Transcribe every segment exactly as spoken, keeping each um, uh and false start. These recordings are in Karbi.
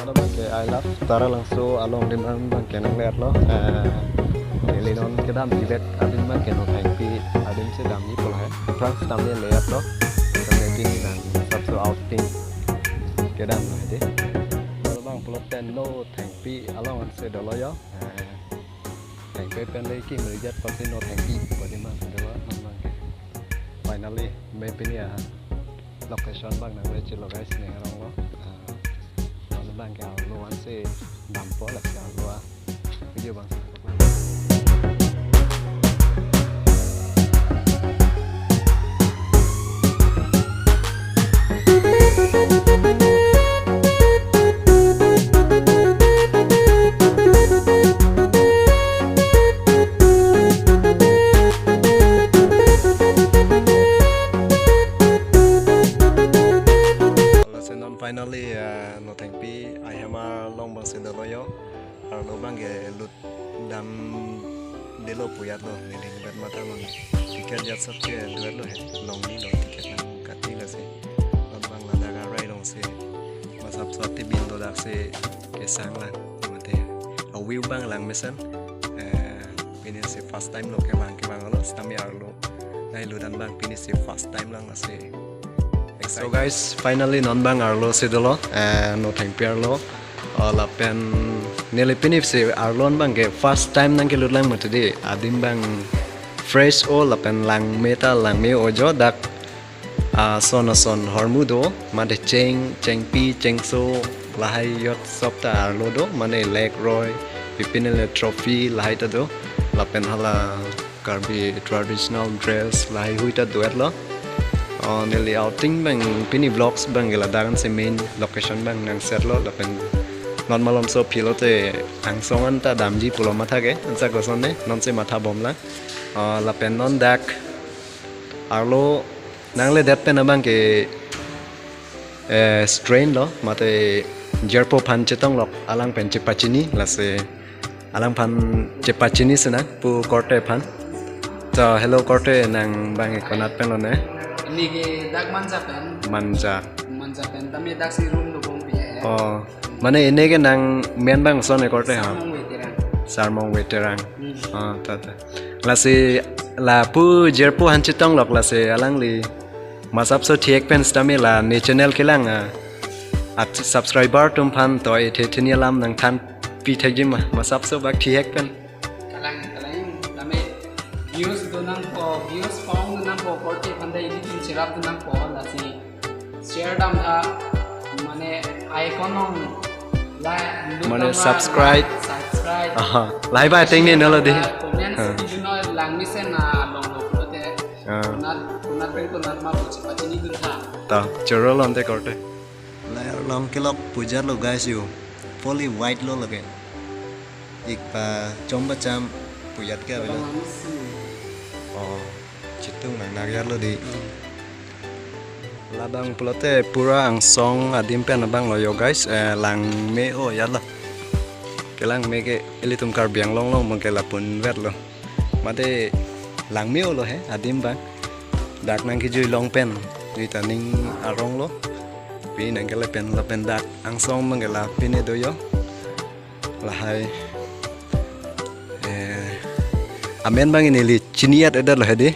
Mane abang ke I love Taralangso along adim abang ke nangle-etlo. Eh, neli non kedam Tibet adim abang ke Nothengpi adim si damji pulo he. Trans damji le-etlo. Kami pini nang masapso outing kedam lo hedi. Mane abang pulote Nothengpi along ansi dolo yo. Eh, Thengpi pen le kim rijat pasi Nothengpi pu adim abang dolo non abang ke. Finally, me pini a location abang nangle-etlo guys, Nehang Rong lo. Ah, non abang ke arlo ansi dampo, lasi arlo a video abang si. Lasi non finally, eh, Nothengpi ahem along abang si dolo yo. Arlo abang ke lut damdelo pu ajatlo, neli ning vet matha non. Ticket ajat sab ke duet lo he, longni lo ticket nangkati lasi. Non abang ladak arai along si masapso atibin dodak si kesang lang. Mate a-view abang lang mesen. Eh, pini si first time lo kevang kevang lo, sitame arlo lahai lut an abang pini si first time lang lasi. So guys, finally non abang arlo si dolo, eh, Nothengpi arlo. Oh, lapen neli pini si arlo an abang ke first time nangkelut lang mati di. Adim abang fresh o lapen langme ta langme o jo dak, ah, ason ason ahormu do, mate cheng, chengpi, chengso, lahai ajat sab ta arlo do, mane Lake Roy, Bipin L A Trophy, lahai ta do, lapen hala Karbi traditional dress lahai hui ta duet lo. Oh, neli outing abang pini vlogs abang ke ladak ansi main location abang nang set lo lapen non malomso aphi lote angsong an ta damji pulo matha ke ansa koson ne non si matha bom lang. Oh, lapen non dak arlo nangledet pen abang ke, eh, strain lo mate jirpo aphan chetong lok alang pen chepachini lasi alangphan chepachini sinang pu korte aphan. To, hello korte, nang abang ke konat pen lo ne? Neli ke dak Manja pen. Manja. Manja pen, tame dak si room dobom pi he. Oh, mane neli ke nang men abang koson ne korte ha? Sarmongve Terang. Sarmongve Terang. Hmm. Ah, ta, ta. Lasi lapu jirpo aphan chetong lok lasi alangli masapso thihek pen sitame la ne channel kelang, ah, at subscriber atum aphan to ethe theni alam nangthan pi thekji ma, masapso bak thihek pen. Kalang, kalang, tame views do nangpo, views pong do nangpo, korte aphan ta ilitum cherap do nangpo, lasi share damtha, mane icon along la, mane lut damra, subscribe. Subscribe. Aha, lahai ba ateng ne nolo di. Comment, ha, si di no lang mesen na along lo pulote. Ah. Konat, konat pen konat ma pu chepachini duntha. Ta, choro lo ante korte. Lahai arlong kelok pu ajatlo guys yo. Fully white lo lake. Ik pachom pacham pu ajat ke avelo. Abang isi. Oh, chitung nang nang ajatlo di. Hmm. Labang pulote pura angsong adim pen abang lo yo guys. Eh, langme o ajatlo. Kelangme ke ilitum Karbi Anglong along abang ke lapu-an vet lo. Mate langme o lo he adim abang. Dak nangkejui along pen, jui ta ning arong lo. Pini nangkele pen lapen dak angsong abang ke la pine do yo. Lahai, eh, amen abang neli chini-et-edet lo hedi.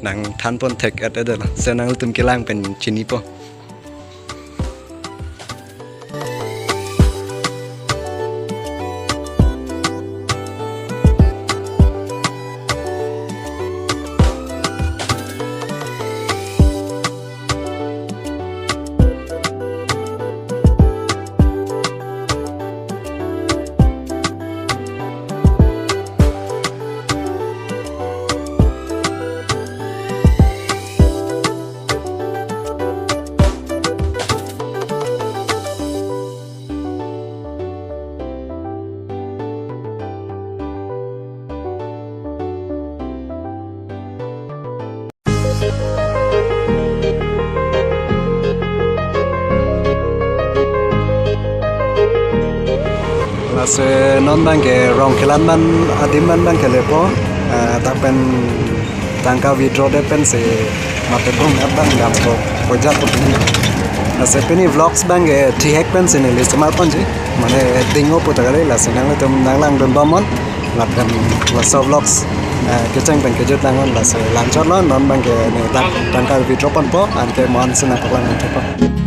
Nangthan pon thek-et-edet lo. Si nanglitum kelang pen chinipo. Lasi non abangke Rongkhelan man adim man abangke lepo, eh, dak pen tangka withdraw det pensi mate bung abang dampo, pojat po. Lasi pini vlogs abangke thihek pensi neli semarponji, mane dingpo pu ta kali, lasi nanglitum nanglangdun bomnon, lapen laso vlogs, eh, kecheng pen kejut langnon, lasi la-anchotlo, non abangke ne dak tangka withdraw ponpo, anke mo-an si nangpaklangdun thepo.